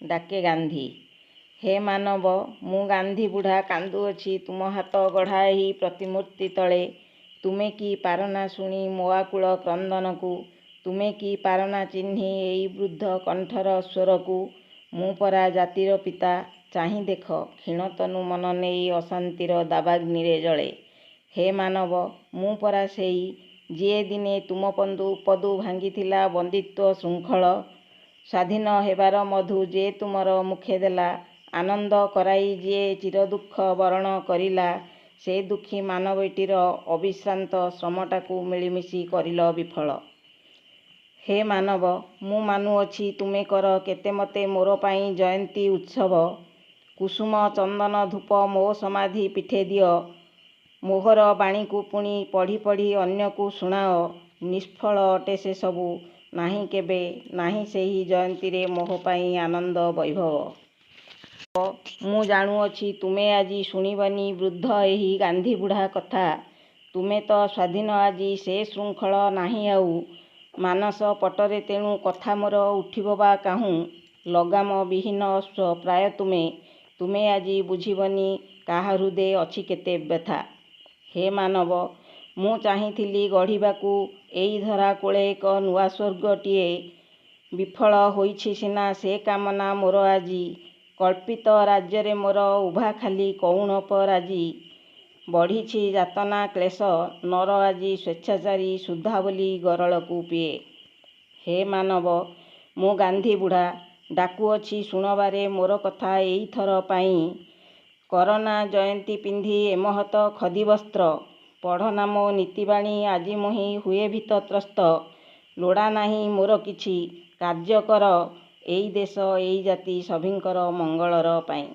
ଡାକେ ଗାନ୍ଧୀ। ହେ ମାନବ! ମୁଁ ଗାନ୍ଧୀ ବୁଢ଼ା କାନ୍ଦୁଅଛି ତୁମ ହାତ ଗଢ଼ା ଏହି ପ୍ରତିମୂର୍ତ୍ତି ତଳେ। ତୁମେ କି ପାରନା ଶୁଣି ମୋ ଆକୁଳ କ୍ରନ୍ଦନକୁ? ତୁମେ କି ପାରନା ଚିହ୍ନି ଏଇ ବୃଦ୍ଧ କଣ୍ଠର ସ୍ୱରକୁ? ମୁଁ ପରା ଜାତିର ପିତା। ଚାହିଁ ଦେଖ, କ୍ଷୀଣ ତନୁ ମନ ନେଇ ଅଶାନ୍ତିର ଦାବାଗ୍ନିରେ ଜଳେ। ହେ ମାନବ! ମୁଁ ପରା ସେଇ, ଯିଏ ଦିନେ ତୁମ ପଦୁ ଭାଙ୍ଗିଥିଲା ବନ୍ଦୀତ୍ୱ ଶୃଙ୍ଖଳ। ସ୍ୱାଧୀନ ହେବାର ମଧୁ ଯେ ତୁମର ମୁଖେ ଦେଲା, ଆନନ୍ଦ କରାଇ ଯିଏ ଚିରଦୁଃଖ ବରଣ କରିଲା, ସେ ଦୁଃଖୀ ମାନବଟିର ଅବିଶ୍ରାନ୍ତ ଶ୍ରମଟାକୁ ମିଳିମିଶି କରିଲ ବିଫଳ। ହେ ମାନବ! ମୁଁ ମାନୁଅଛି ତୁମେ କର କେତେ ମତେ ମୋର ପାଇଁ ଜୟନ୍ତୀ ଉତ୍ସବ। କୁସୁମ ଚନ୍ଦନ ଧୂପ ମୋ ସମାଧି ପୀଠେ ଦିଅ। ମୋହର ବାଣୀକୁ ପୁଣି ପଢ଼ି ପଢ଼ି ଅନ୍ୟକୁ ଶୁଣାଅ। ନିଷ୍ଫଳ ଅଟେ ସେ ସବୁ। ନାହିଁ କେବେ ନାହିଁ ସେହି ଜୟନ୍ତୀରେ ମୋହପାଇଁ ଆନନ୍ଦ ବୈଭବ। ମୁଁ ଜାଣୁଅଛି ତୁମେ ଆଜି ଶୁଣିବନି ବୃଦ୍ଧ ଏହି ଗାନ୍ଧୀବୁଢ଼ା କଥା। ତୁମେ ତ ସ୍ୱାଧୀନ ଆଜି ସେ ଶୃଙ୍ଖଳ ନାହିଁ ଆଉ। ମାନସ ପଟରେ ତେଣୁ କଥା ମୋର ଉଠିବ ବା କାହୁଁ? ଲଗାମ ବିହୀନ ଅଶ୍ୱ ପ୍ରାୟ ତୁମେ। ତୁମେ ଆଜି ବୁଝିବନି କାହା ହୃଦେ ଅଛି କେତେ ବ୍ୟଥା। ହେ ମାନବ! ମୁଁ ଚାହିଁଥିଲି ଗଢ଼ିବାକୁ ଏଇ ଧରା କୋଳେ ଏକ ନୂଆ ସ୍ୱର୍ଗଟିଏ। ବିଫଳ ହୋଇଛି ସିନା ସେ କାମନା ମୋର ଆଜି। କଳ୍ପିତ ରାଜ୍ୟରେ ମୋର ଉଭା ଖାଲି କଉଣପ ରାଜି। ବଢ଼ିଛି ଯାତନା କ୍ଳେଶ ନର ଆଜି ସ୍ୱେଚ୍ଛାଚାରୀ ସୁଧା ବୋଲି ଗରଳକୁ ପିଏ। ହେ ମାନବ! ମୁଁ ଗାନ୍ଧୀ ବୁଢ଼ା ଡାକୁଅଛି ଶୁଣବାରେ ମୋର କଥା ଏଇଥର ପାଇଁ। କରନା ଜୟନ୍ତୀ ପିନ୍ଧି ଏ ମହତ ଖଦୀବସ୍ତ୍ର। ପଢ଼ନା ମୋ ନୀତିବାଣୀ ଆଜି ମୁହିଁ ହୁଏ ଭୀତ ତ୍ରସ୍ତ। ଲୋଡ଼ା ନାହିଁ ମୋର କିଛି, କାର୍ଯ୍ୟ କର ଏଇ ଦେଶ ଏଇ ଜାତି ସଭିଙ୍କର ମଙ୍ଗଳର ପାଇଁ।